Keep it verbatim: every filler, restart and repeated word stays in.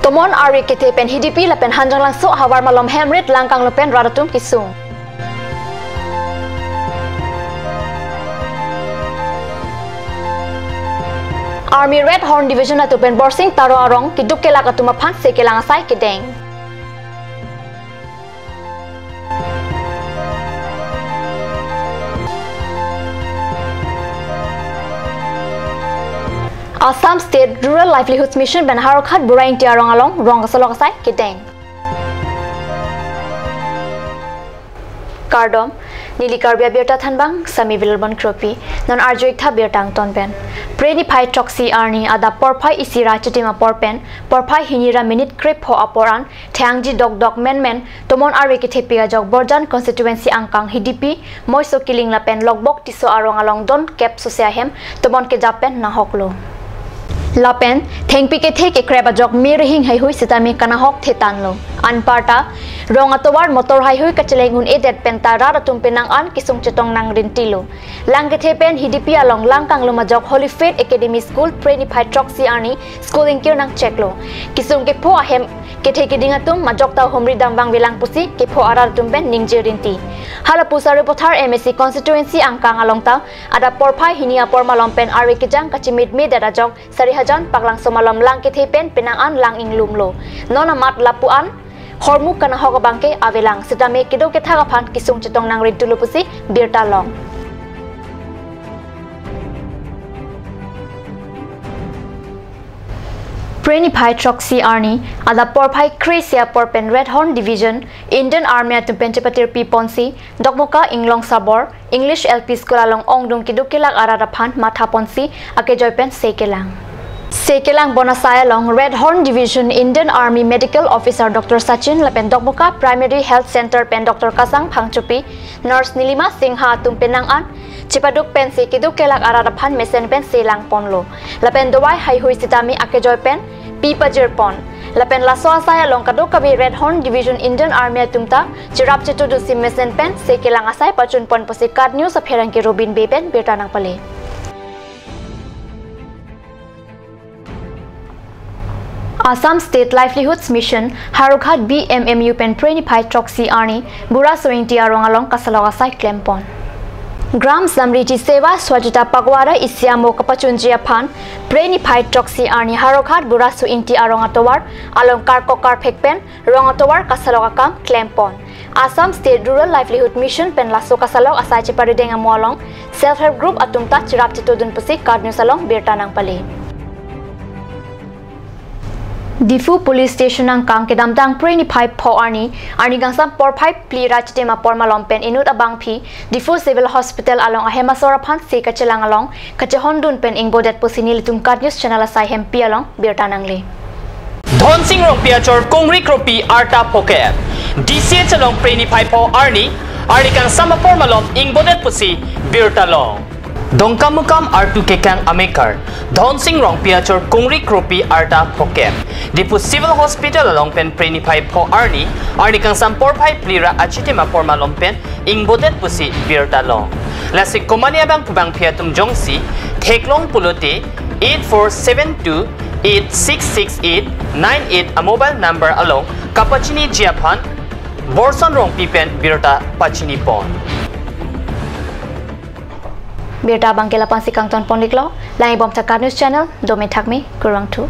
Tomon arve kethe pen Hidipi lapen Hanjanglangso ahavar malom hem rit langkanglo pen rat atum kesung. Army Red Horn Division atum pen Borsing Taro arong keduk kelak atum aphan se kelang asai kedeng. Assam State Rural Livelihoods Mission pen Howraghat Bura Ingti arong along rong kasalok asai kedeng. Kardom, neli Karbi Abirta Thanbang, Sami Vilarbon Kropi, non arju iktha birta angton pen. Pre niphai throksi arni adap porphai isi ra chitim apor pen, porphai hini ra minute krepho apor an, thangji dokdok menmen, tomon arve kethepik ajok Borjan constituency angkang Hidipi, Moiso Kiling lapen Lokbok Tisso arong along don kep sose ahem, tomon kejap pen nahoklo. Lapen, thengpi kethe kekrep ajok me rihing haihui sitame kanahok thetanlo. Anparta, rong atovar motor haihui kacheleng un-edet penta rat atum penang an kesung chetong nangrintilo. Lang kethe pen Hidipi along langkanglo majok Holy Faith Academy School pre niphai throksi arni school ingkir nangcheklo. Kesung kepho ahem kethe keding atum majok ta humri damvang velang pusi kepho arat atum pen ningje rinti. Hala pu Sarupathar M A C constituency angkang along ta adap porphai hini apor malom pen arve kejang kachimitmedet ajok Sarihajan Paklangso malom lang kethe pen penang an lang inglumlo. Non amat lapu an hormu kanahok abangke avelang sitame kedo kethak aphan kesung chetong nangrintulo pusi birta long. Pre niphai throksi arni adap porphai kre-isi apor pen Red Horn Division Indian Army atum pen chepatirpi ponsi Dokmoka Inglong Sabor English L P School along ongdung keduk kelak arat aphan matha ponsi akejoi pen se kelang. Se kelang bon asai along Red Horn Division Indian Army Medical Officer Doctor Sachin lapen Dokmoka Primary Health Center pen Doctor Kasang Phangchopi, Nurse Nilima Singha atum penang an chepaduk pensi keduk kelak arat aphan mesen pen se lang ponlo. Lapen dawai haihui sitame akejoi pen pi pajir pon. Lapen laso asai along kadokave Red Horn Division Indian Army atum ta cherap chetudunsi mesen pen se kelang asai pachun pon pusi KAT News apherangke Robin Bey pen birta nangpale. Assam State Livelihoods Mission, Howraghat B M M U pen pre niphai throksi arni Bura Soingti arong along kasalok asai klem pon. Gram Samriddhi Seva Swachhata Pakhwada isi amo kapachunji aphan pre niphai throksi arni Howraghat Bura Soingti arong atovar along karkok karphek pen rong atovar kasalok akam klem pon. Assam State Rural Livelihood Mission pen laso kasalok asai cheparideng amo along self help group atum ta cherap chetudun pusi KAT News along birta nangpale. Diphu Police Station angkang kedamtang pre niphai pho arni, arni kangsam porphai phli ra chitim apor malom pen inut abangpi Diphu Civil Hospital along ahem asor aphan se kachelang along kachehondun pen ingbodet pusi nelitum KAT News Channel asai hempi along birta nangle. Dhonsing Rongpi achor kongri kropi arta phokep. D C H along pre niphai pho arni, arni kangsam apor malom ingbodet pusi birta long. Dongkamukam artu kekang amekar, Dhonsing Rongpi achor kongri kropi arta phokep. Diphu Civil Hospital along pen pre niphai pho arni, arni kangsam porphai phli ra achitim apor malom pen ingbodet pusi birta long. Lasi komane abang pubang phi atum jongsi theklong pulote eight four seven two eight six six eight nine eight a mobile number along kapachiniji aphan Borson Rongpi pen birta pachini pon. Birta abangke lapu-ansi kangton pon iklo, lang-ik bom ta KAT News Channel, dome thakme, kurvangthu.